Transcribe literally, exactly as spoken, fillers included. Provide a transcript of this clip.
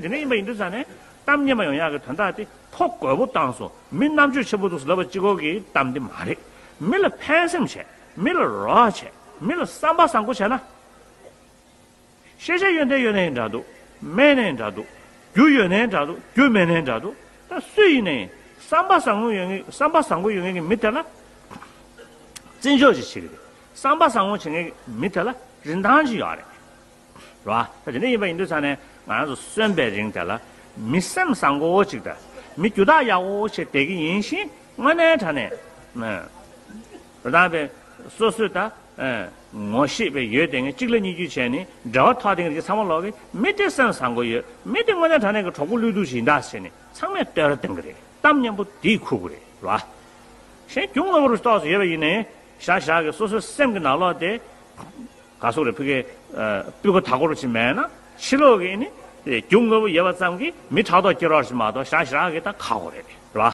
དེ་འདྲ་ཡིན་པ་ཡིན་དུས་ཙང་ནས་གཏམ་སྙན་པ་ཡོང་ཡག་གི་དོན་དག་དེ་ཐོ་དགོད་པོ་བཏང་སོང་། མི་རྣམ་དཔྱོད་ཆེན་པོ་འདུག་ཟེར་ལབ་པ་གཅིག་པོ་གི་གཏམ་དེ་མ་རེད། མི་ལ་ཕན་སེམས་བྱས། མི་ལ་རོགས་བྱས། མི་ལ་བསམ་པ་བཟང་པོ་བྱས་ན། ཤེས་བྱ་ཡོན་ཏན་ཡོད་ནའི་འདྲ་འདུག་མེད་ནའི་འདྲ་འདུག་རྒྱུ་ཡོད་ནའི་འདྲ་འདུག་རྒྱུ་མེད་ནའི་འདྲ་འདུག་ད་སུ་ཡིན་ནའི་བསམ་པ་བཟང་པོ་ཡོད་མཁན། བསམ་པ་བཟང་པོ་ཡོད་མཁན་གྱི་མི་དེ་ལ་བརྩི་འཇོག་ཅིག་བྱེད་ཀྱི་རེད། བསམ་པ་བཟང་པོ་བྱེད་མཁན་གྱི་མི་དེ་ལ་རིན་ཐང་ཅིག་ཡོད་རེད། རེད་བ། ད་དེ་འདྲ་ཡིན་པ་ཡིན་དུས་ཙང་ནས་ང་རང་ཚོ་གསོན་པའི་རིང་དེ་ལ་མི་སེམས་བཟང་པོ་ཅིག་དང་མི་རྒྱུ་དག་ཡག་པོ་ཞིག་བསྡད་ཀྱི་ཡིན་ཕྱིན། དངོས་གནས་དྲང་གནས་རེད་དང་པའི་སོ་སོས་ད་ངོ་ཤེས་པའི་ཡོད་དེ་ངས་གཅིག་ལ་གཉིས་བརྒྱུད་བྱས་ནས་འབྲེལ་བ་ཐོགས་དེ་འདྲ་ཅིག་ཚང་མ་ལོག་གི། མི་དེ་སེམས་བཟང་པོ་ཡོད། མི་དེ་དངོས་གནས་དྲང་གནས་ཀྱི་གྲོགས་པོ་བློས་གཏུག་ཅིག་ཡིན་ད་ཟེར་ནས་ཚང་མས་བསྟོད་ར་གཏོང་གི་རེད། གཏམ་སྙན་པོ་དེས་ཁུག་གི་རེད། རེད་བ། གཞན་རྒྱུ་དངོས་པོ་རུ་ཏོག་ཙམ་ཡོད་པ་ཡིན་ནའི་ཞག་ཞག་གི་སོ་སོའི་སེམས་ཀྱི་ནང་ལོགས་དེ་ག་ཟེར་རེད། ཕ་གི་སྤུས་ཀ་དག་པོ་རུ་ཅིག་མེད་ན་ཕྱི་ལོགས་ཀྱི་ནི་རྒྱུ་དངོས་པོ་ཡོད་པ་ཙམ་གྱིས་མི་ཕྲག་དོག་སྐྱེ་རོགས་ཞིག་མ་གཏོགས་ཞག་ཞག་གི་ད་ཁག་པོ་རེད།